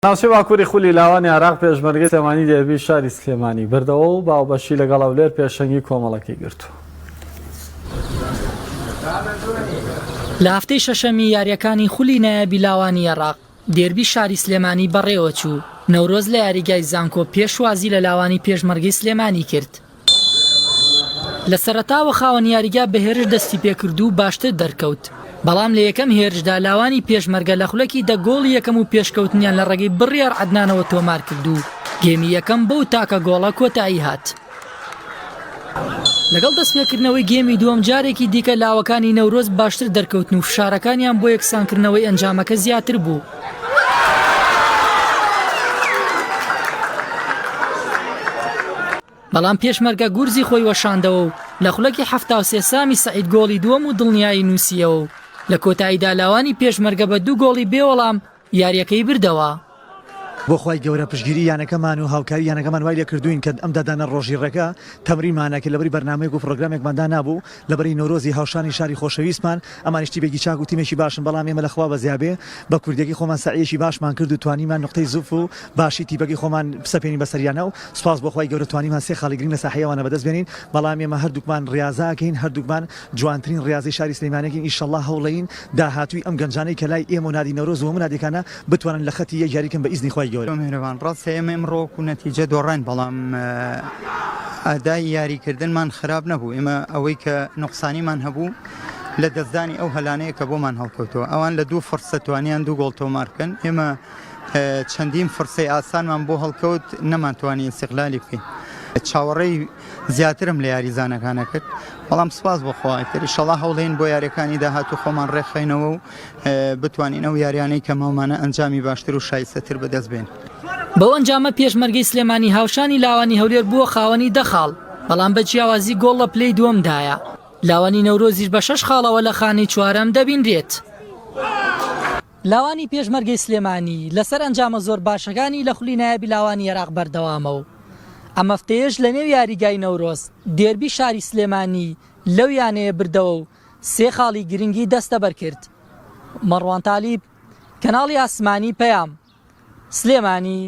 ناوچەی باکووری خولی لاوانی عێراق پێشمەرگەی سلێمانی دێربی شاری سلێمانی بردەوە و بە هاوبەشی لەگەڵ هەولێر پێشەنگی کۆمەڵەکەی گرتووە. لە هەفتەی شەشەمی یارییەکانی خولی نایابی لاوانی عێراق، دێربی شاری سلێمانی بەڕێوەچوو، نەورۆز لە یاریگای زانکۆ پێشوازی لە لاوانی پێشمەرگەی سلێمانی کرد. لە سەرەتاوە خاوەن یاریگا بە هێرش دەستی پێکرد و باشتر دەرکەوت، بەڵام لە یەکەم هێرشدا لاوانی پێشمەرگە لە خولەکی دە گۆڵی یەکەم و پێشکەوتنیان لە ڕێگەی بڕیار عەدنانەوە تۆمارکرد و گێمی یەکەم بەو تاکە گۆڵە کۆتایی هات. لەگەڵ دەستپێکردنەوەی گێمی دووەم جارێکی دیکە لاوەکانی نەورۆز باشتر دەرکەوتن و فشارەکانیان بۆ یەکسانکردنەوەی ئەنجامەکە زیاتر بوو. بەڵام پێشمەرگە گورزی خۆی وەشاندەوە و لە خولەکی 73 سامی سەعید گۆڵی دووەم و دڵنیایی نووسیەوە و لە کۆتاییدا لاوانی پێشمەرگە بە دوو گۆڵی بێوەڵام یارییەکەی بردەوە. بۆ خوای گەورە پشتگیری یانەکەمان و هاوکاری یانەکەمان وای لێکردووین کە ئەم دادانە ڕۆژی ڕێگە تەمرینمان ئەکرد لەبەری بەرنامەیەک و پڕۆگرامێکمان دانابوو لەبەری نەورۆزی هاوشانی شاری خۆشەویستمان ئەمانیش تیپێکی چاک و تیمێکی باشن بەڵام ئێمە لە خوا بەزیابێ بە کوردیەکەی خۆمان سەعیەکی باشمان کرد و توانیمان نوقتەی زوف و باشی تیپەکەی خۆمان بسەپێنین بەسەریانا و سوپاس بۆ خوای گەورە توانیمان سێ خاڵی گرنگ لە ساحەی ئەوانە بەدەست بێنین بەڵام ئێمە هەردووکمان ڕیازە ئەکەین هەردووکمان جوانترین ڕیازەی شاری سلیمانیەکەین ئیشەڵا هەوڵەین داهاتووی ئەم گەنجانەی کە لای ئێمە و نادی نەورۆز و هەموو نادیەکانە بتوانن لە خەتی یەک یاری کەن بە ئیزنی خوای گەورە. میهرەبان ڕاستە ئێمە ئمڕۆ وەکو نەتیجە دۆڕاین بەڵام ئەدای یاریکردنمان خراپ نەبوو ئێمە ئەوەی کە نوقسانیمان هەبوو لە دەستدانی ئەو هەلانەیە کە بۆمان هەڵکەوتەوە ئەوان لە دوو فرسە توانیان دوو گۆڵ تۆمار بکەن ئێمە چەندین فرسەی ئاسانمان بۆ هەڵکەوت نەمانتوانی ئیستغلالی بکەین چاوەڕێی زیاترم لە یاریزانەکانە کرد بەڵام سپاس بۆ خوا ئیتر ئیشەڵا هەوڵین بۆ یاریەکانی داهاتوو خۆمان ڕێکخەینەوە و بتوانین ئەو یاریانەی کە ماومانە ئەنجامی باشتر و شایستەتر بەدەست بێن. بەو ئەنجامە پێشمەرگەی سلێمانی هاوشانی لاوانی هەولێر بووە خاوەنی دە خاڵ، بەڵام بە جیاوازی گۆڵ لە پلەی دووەمدایە. لاوانی نەورۆزیش بە شەش خاڵەوە لە خانەی چوارەم دەبینرێت. لاوانی پێشمەرگەی سلێمانی لەسەر ئەنجامە زۆر باشەکانی لە خولی نایابی لاوانی عێراق بەردەوامە و ئەم هەفتەیەش لەنێو یاریگای نەورۆز دێربی شاری سلێمانی لەو یانەیە بردەوە و سێ خاڵی گرنگی دەستەبەر کرد. مەڕوان تالیب، کەناڵی ئاسمانی پەیام، سلێمانی.